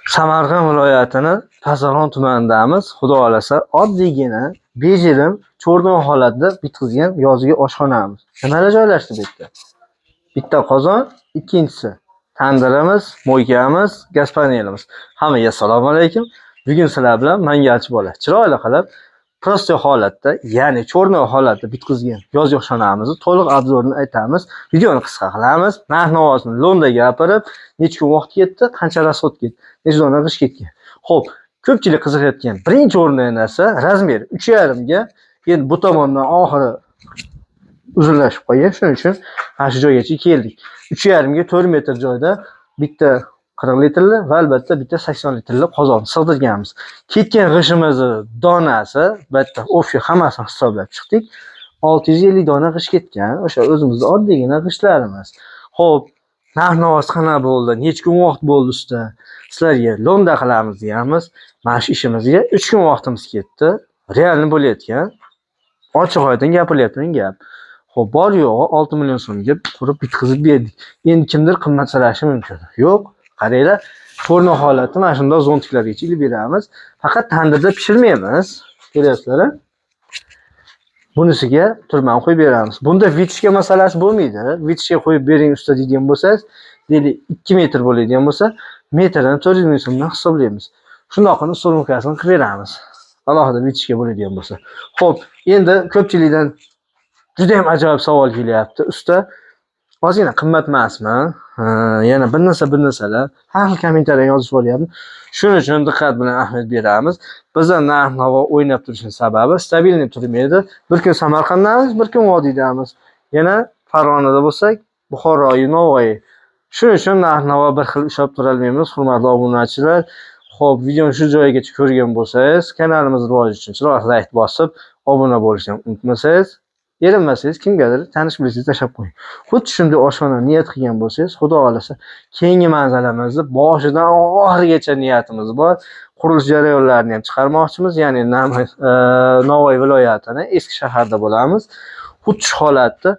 Samarqand viloyatini Pazalon tumanidamiz. Xudo xohlasa, oddiygina bejirim cho'rdan holatda bitqizgan yozgi oshxonamiz. Nimalar joylashdi bu yerda? Bitta qozon, ikkinchisi tandirimiz, mo'ykamiz, gaz panelimiz. Hammaga assalomu alaykum. Bugun sizlar bilan mangalchi bola chiroyli qilib prosta holatda, ya'ni cho'rna holatda bitqizgan yozgi oshxonamizni to'liq обзор ini aytamiz. Videoni qisqa qilamiz. Narx-navosini lo'nda gapirib, necha kun vaqt ketdi, qancha расход ketdi, necha dona g'isht ketgan. Xo'p, ko'pchilik qiziqayotgan birinchi o'rindagi narsa размер 3,5 ga. Endi bu tomondan oxiri uzunlashib qolgan. Shuning uchun mana shu joygacha keldik. 3,5 ga 4 metr joyda bitta 40 litrli va albatta bitta 80 litrli qozon sig'dirganmiz. Ketgan g'ishimizni donasi, albatta общий hammasini hisoblab chiqdik. 650 dona g'isht ketgan. O'sha o'zimizni oddiygina g'ishtlarimiz. Xo'p, narx-navosi qanaqa bo'ldi? Necha kun vaqt bo'ldi usta? Sizlarga lo'nda qilamiz deganmiz. Mana shu ishimizga 3 kun vaqtimiz ketdi. Реально bo'layotgan, ochiq oydin gapirilayotgan gap. Xo'p, bor yo'g'i 6 million so'mga qurib bitkazib berdik. Endi kimdir qimmat sanashi mumkin. Yo'q, qaranglar, forma holati mana shundoq zontiklargacha ilib beramiz. Faqat tandirda pishirmaymiz. Ko'ryapsizlar, a? Bunisiga turmani qo'yib beramiz. Bunda вытяжка masalasi bo'lmaydi. Вытяжка qo'yib bering usta deydigan bo'lsangiz, deylik 2 metr bo'ladigan bo'lsa, metrini 400 ming so'mdan hisoblaymiz. Shundoq qilib установка sini qilib beramiz. Alohida вытяжка bo'ladigan bo'lsa. Xo'p, endi ko'pchilikdan juda ham ajoyib savol kelyapti. Usta, ozgina qimmat emasmi? Ha, yana bir narsa, bir narsalar har xil kommentariya yozib yuboryapti. Shuning uchun diqqat bilan ahamiyat beramiz. Bizda narx-navo o'ynab turishini sababi стабильный turmaydi. Bir kun Samarqanddamiz, bir kun vodiydamiz. Yana Farg'onada bo'lsak, Buxoro, Navoiy. Shuning uchun narx-navo bir xil ushlab turolmaymiz, hurmatli obunachilar. Xo'p, videoni shu joyigacha ko'rgan bo'lsangiz, kanalimiz rivoji uchun chiroyli layk bosib, obuna bo'lishni unutmasangiz, erinmasangiz kimgadir tanish bilsangiz tashlab qo'ying. Xuddi shunday oshxona niyat qilgan bo'lsangiz, Xudo xohlasa, keyingi manzilimizni boshidan oxirigacha niyatimiz bor. Qurilish jarayonlarini ham chiqarmoqchimiz, ya'ni Navoiy viloyatini eski shaharda bo'lamiz. Xuddi shu holatda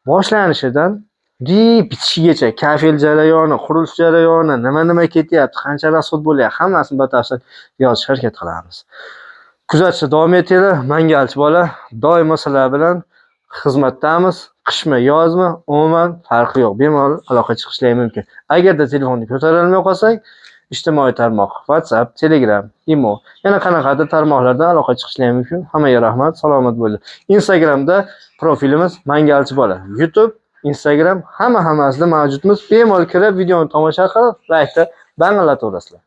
boshlanishidan bitishigacha kafel jarayoni, qurilish jarayoni, nima-nima ketyapti, qancha расход bo'lyapti, hammasini batafsil yozishga harakat qilamiz. Kuzatishda davom etinglar. Mangalchi bola doimo sizlar bilan xizmatdamiz. Qishmi, yozmi, umuman farqi yo'q. Bemalol aloqa chiqishlari mumkin. Agarda telefonni ko'tarolmay qolsak, ijtimoiy tarmoq WhatsApp, Telegram, Imo, yana qanaqadir tarmoqlardan aloqa chiqishlari mumkin. Hammaga rahmat, salomat bo'linglar. Instagramda profilimiz Mangalchi bola. YouTube, Instagram hamma hammasida mavjudmiz. Bemalol kirib videoni tomosha qilib, laykda bangillataverasizlar.